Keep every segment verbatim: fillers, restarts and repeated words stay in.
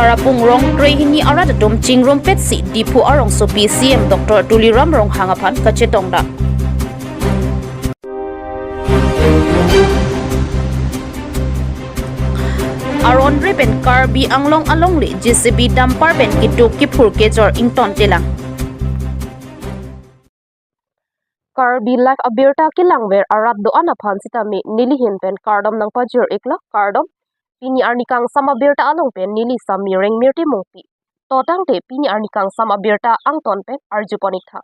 Tarapung rong trehini arat atum chingrumpetsi Diphu arongsopi C M Doctor Tuliram Ronghang aphan kachetongdam. Aron re pen Karbi Anglong alongle J C B dumper pen kituk kiphur kejor ingtontelang. Karbi Live abirta kelangver arat do-an aphan sitame nelihin pen kardom nangpajir-iklo, kardom. Pini arni kangsam abirta along pen neli Sami Rengmirti Mongpi. To tangte pini arni kangsam abirta angton pen arjupon-iktha.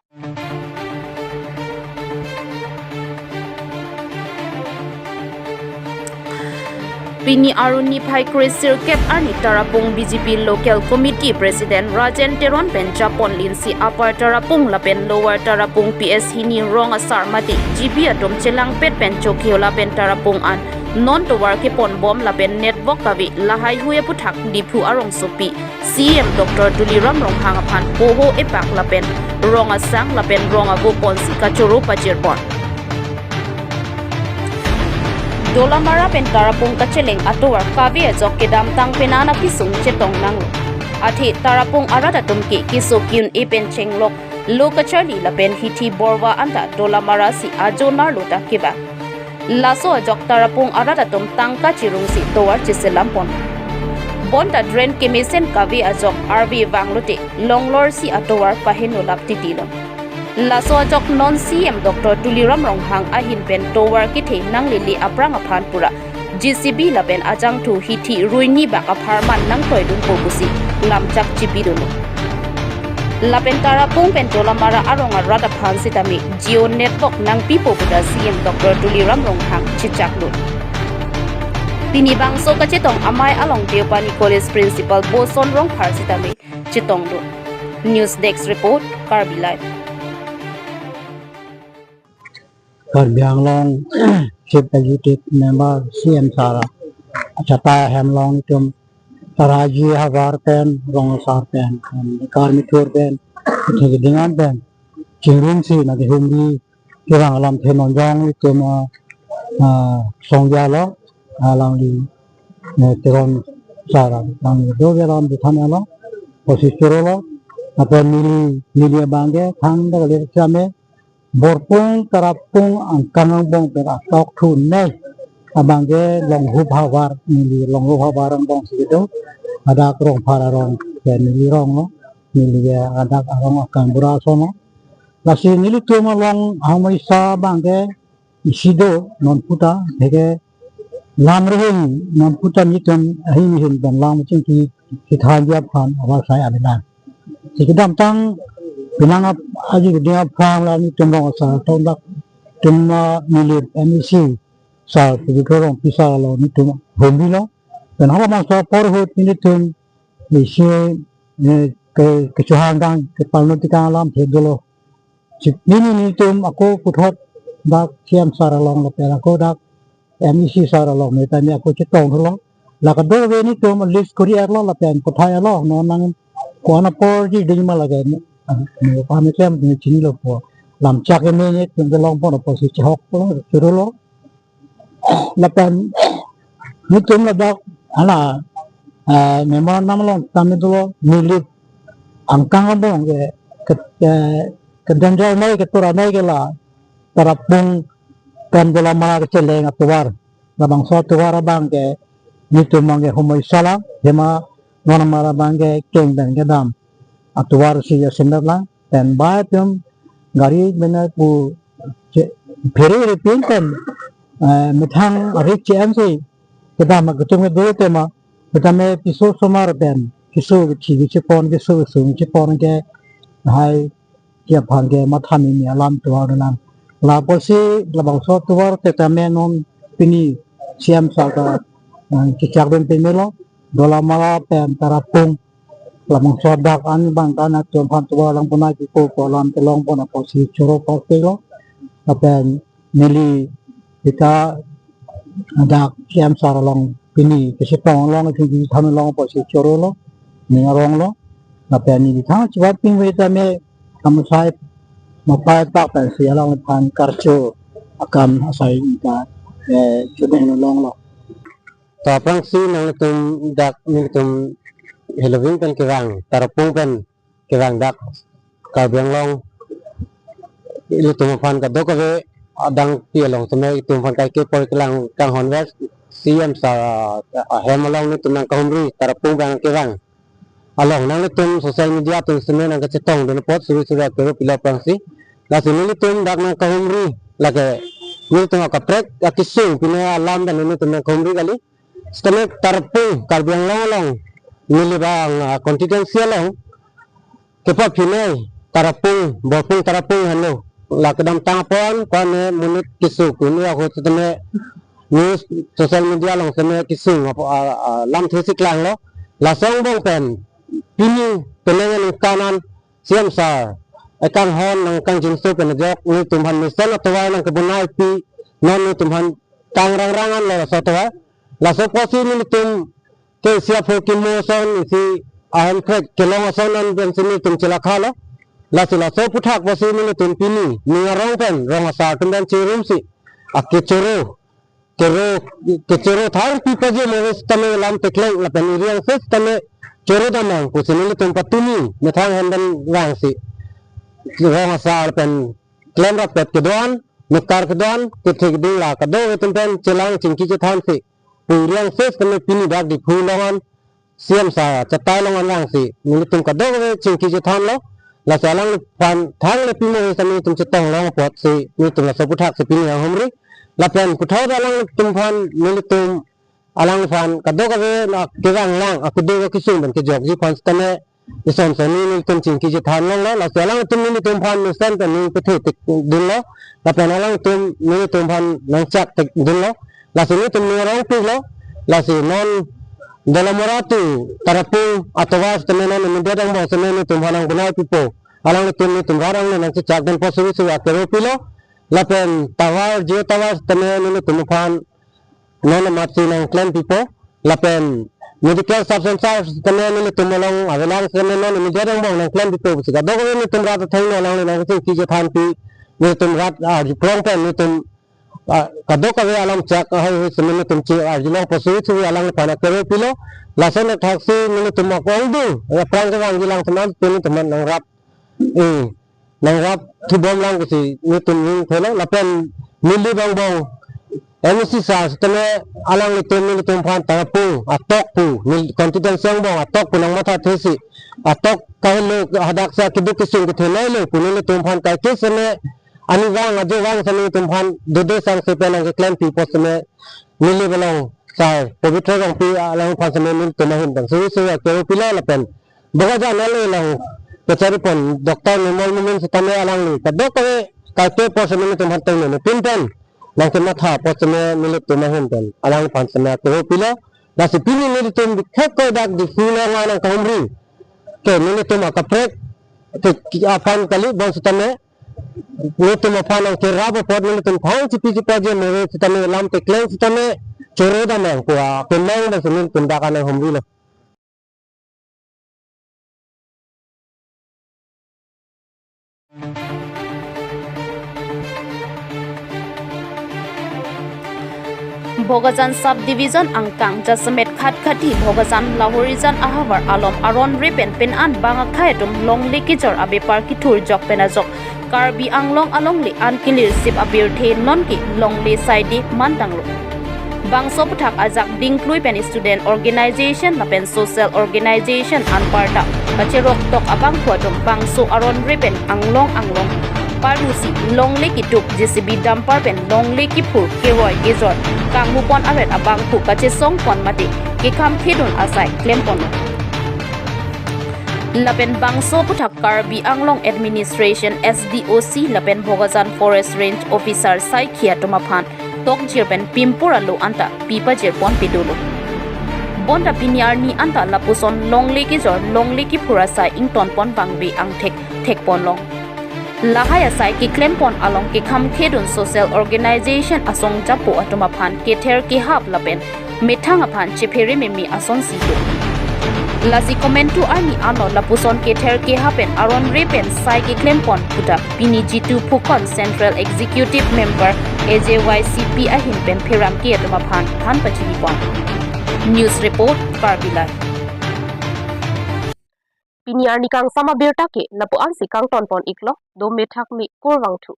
Pini arni phai kre sirkep arni Tarapung B J P Local Committee President Rajen Teron pen japon linsi Upper Tarapung lapen Lower Tarapung P S hini rong asar mate G B atum chelangpet pen chokhe lapen Tarapung an non tovar keponbom lapen network kave lahai hui aputhak Diphu arongsopi C M Doctor Tuliram Ronghang aphan poho epak lapen rong asang lapen rong ago ponsi kachoro pajirbon. Dolamara pen Tarapung kacheleng atovar kave ajok kedamtang penang aphisung chetong nanglo. Athe Tarapung arat atum ke keso ki-un-e pen chenglok lo kacharli lapen hithi borva anta Dolamara si ajo narlo ta kevang. Laso ajok Tarapung arat atum tangka chirungsi tovar cheselam pon. Bonta drain kemesen kave ajok arve vanglote longlorsi atovar paheno lap titilo. Laso ajok non C M Doctor Tuliram Ronghang ahin pen tovar kethe nanglele aphrang aphan pura J C B lapen ajangthu hithi ruini bak apharman nangtoidunpo pusi lamchak chipidunlo. Lapen Tarapung pen Dolamara arong arat aphan sitame Jio network nangpipo puta C M Doctor Tuliram Ronghang chechaklo. Pini bangso kachetong amei along Deopani College Principal Boson Rongphar sitame chetonglo. News Desk Report, Karbi Live. Karbi Anglong Chief Executive Member C M Sir achatai ahem along itum Taraji havar pen, rong asar pen, pen Karmi Thur pen, itum kedingan pen chingrumsi nangkehumri kevang alamthe non jong itum, ah, ah, songja lo, alangli, eh, Teron Sir alangli dover alam dithan lo, posisi chorolo, lapen neli, neli abangke thangta kali same, Borpung Tarapung angkang angbong pen atok thu nei abangke Longhup havar, neli Longhup havar angbongsi kedo, hadak Rongphar arong pen neli ronglo, neli hadak arong akam bura ason lo. Lasi nelitum along ahormu isi abangke isi do non puta, theke lam rehing non puta nelitum ahin ahin pen lam chingki kithan dia aphan avar sai abidan. Si kedamtang penang ap-, aji keding aphrang la nelitum rong asar tong dak tum, ah, neli M A C Sir Pu Rongpi Sir along nelitum humrilo. Pen halabangso apor ahut nelitum isi, eh, ke, kechohang kang, kepalno tekang alamthe dolo. Chip nini nelitum ako puthot dak C M Sir along lapen ako dak M A C Sir along me tame ako chetong thulo. La kadokave nelitum list kori-etlo lapen kothai-etlo, non nang ko-an apor ji ding ma lake, ah, ne pa ne klem ne chinilo po. Lamchak ke me nelitum kelong pon apotsi chehoklo, chorolo. Lapen nelitum ladak hala, eh, memorandum along tame dolo, neli angkang angbong ke, ke, eh, kedanjar nei, ketura nei ke la Tarapung pen Dolamara kacheleng atovar. Labangso atovar abangke nelitum abangke homoi sala, hema Dolamara abangke keng pen kedam atovar si asindat lang, pen ba atum gari bena pu che-, phere phere pin pen, eh, methang arik che-ensi kedam aketum kedo tema, petame piso osomar pen keso kethi kechepon, keso kesung kechepon ke hai ke aphan ke matha meme alam atovar alam. Lapusi labangso atovar setame non pini C M Sir ta, eh, kechak dun pemelo, Dolamara pen Tarapung labangso dak an abang kan atum aphan atovar lang pon nangji ko ko alam kelong pon apotsi choro pakpelo. Lapen neli ita dak C M Sir along pini kachetong along iphi than along apotsi chorolo, ning aronglo. Lapen neli thang chibat ping ve tame kamasai mapai pak pensi alangphan karcho akam asai ita, eh, chudeng longlo. To aphrangsi nangtum dak nelitum heloving pen kevang, Tarapung pen kevang dak Karbi Anglong ilitum aphan kadokave adang pi along seme itum aphan kaike apor kelang kanghon ver C M sir, ah, ahem along nelitum nangkahumri Tarapung pen kevang along nanglitum social media atum seme nangkachetongdun apot suri suri akero pilo aphrangsi. Lasi nelitum dak nangkahumri lake nelitum akaprek akesung pine alam pen nelitum nangkahumri kali. Sitame Tarapung Karbi Anglong along neli bang, ah, constituency along kepaphinei Tarapung, Borpung Tarapung henlo. La kedamtang apon kone monit keso pine ahut sitame news social media along sitame kesung apo, ah, ah, lamthe si klanglo. Laso angbong pen pini penang ningkan an C M sir ekanghon nangkangjinso pen ajok nelitum aphan mesen atovar nangkebonai pi, non nelitum aphan tang rangrang anlo laso atovar. Laso apotsi nelitum ke isi apho kimo ason isi ahem krek kelong ason an pensi nelitum chelakhalo. Lasi laso aphuthak apotsi nelitum pini ning arong pen rong asar atum pen chirumsi akechoro kero, kechoro thang pi paje mo sitame lam tekleng lapen iri angse sitame choro damnang pusi nelitum patumi methang hen pen vangsi rong asar pen klemrap pet kedo-an, mekar kedo-an, kethek ding la kadokave atum pen chelang chingki chethansi pu iri angse sitame pini dak Diphu along an C M sir achatai along an vangsi nelitum kadokave chingki chethanlo. Lasi alangliphan thangle pimo sitame nelitum chetong long apotsi nelitum laso aphuthak si pini nanghumri. Lapen puthot alanglitum aphan nelitum alangliphan kadokave na kevang lang akuduk akesung pen kejokji aphan sitame ison soni nelitum chingki chethan longlo. Lasi alanglitum nelitum aphan mesen pen ning pethe tekdunlo. Lapen alanglitum nelitum aphan nangchak tekdunlo. Lasi nelitum ning arong piklo. Lasi non Dolamara to Tarapung atovar sitame non immediate angbong sitame nelitum aphan nangbonai pipo. Alanglitum nelitum rat angle nangchechakdun apot suri suri akero pilo. Lapen tower, Jio tower sitame nelitum aphan non amatsi nangklem pipo. Lapen medical sub center sitame nelitum along avelang sitame non immediate angbong nangklem pipo pusi kadokave nelitum rat athengno alangli nangkachingki chethanpi, nelitum rat arjuprong pen nelitum, ah, kadokave alam chak ahai hui sitame nelitum che arjulong apot suri suri alangliphan akero pilo. Lason athaksi nelitum akong ding aphrang kevangji lang teman nelitum nangrap, eh, nangrap thubom lang pusi nelitum ning thelo. Lapen neli bang bang M A C sir sitame alanglitum nelitum aphan Tarapung atok pu, neli constituency angbong atok pu nangmathathesi atok kahelo hadak sa keduk kesung kethenei lo pu nelitum aphan kaike seme ani vang ajo vang seme nelitum aphan dode sangse pen nangkeklem pi apot seme neli belong sir Pabitra Rongpi alangliphan seme nelitum ahin pen suri suri akero pilo. Lapen Bokajan ale along kacharipon Doctor Nirmal Momin sitame alangli kadokave kaike apor sitame nelitum aphan tengne pin pen nangkematha apot sitame nelitum ahin pen alangliphan sitame akero pilo. Lasi pini nelitum bikhek ko dak Diphu along nangkahumri ke nelitum akaprek ke aphan kali bang sitame nelitum aphan nangkerap apot nelitum thang chipi chipa je mere sitame lam tekleng sitame choro damnang pu akemang bang sitame nelitum dak nanghumrilo. Bokajan Sub Division angkang jasemet Khatkhati Bokajan Lahorijan ahavar along aron re pen pin an bang akhei atum longle kejor abepar kethur jok pen ajok Karbi Anglong alongle an kelir sip abirthe nonke longle saide mantanglo. Bangso aphuthak ajak dingklui pen student organization lapen social organization anparta kacherok tok abangphu atum bangso aron re pen anglong anglong parusi longle ketuk J C B dumper pen longle kephur keroi kejor kanghupon aret abangphu kachesongpon mate kekham khedun asai klemponlo. Lapen bangso aphuthak Karbi Anglong Administration S D O C lapen Bokajan Forest Range Officer saikhi atum aphan tokjir pen pimpur alo anta pipajirpon pidolo. Bonta pini arni anta lapuson longle kejor longle kephur asai ingtonpon vangve angthek thekponlong. Lahai asai keklempon along kekham khedun social organization asong japo atum aphan kether kehap lapen methang aphan chephere meme asonsi do. Lasi komantu arni ano lapuson kether kehap pen aron re pen sai keklempon puta pini Jitu Phukan Central Executive Member A J Y C P ahin pen pherangke atum aphan than pachinipon. News report, Karbi Live. Pini arni kangsam abirta ke lapu-ansi kangton pon iklo, dome thakme kurvangthu.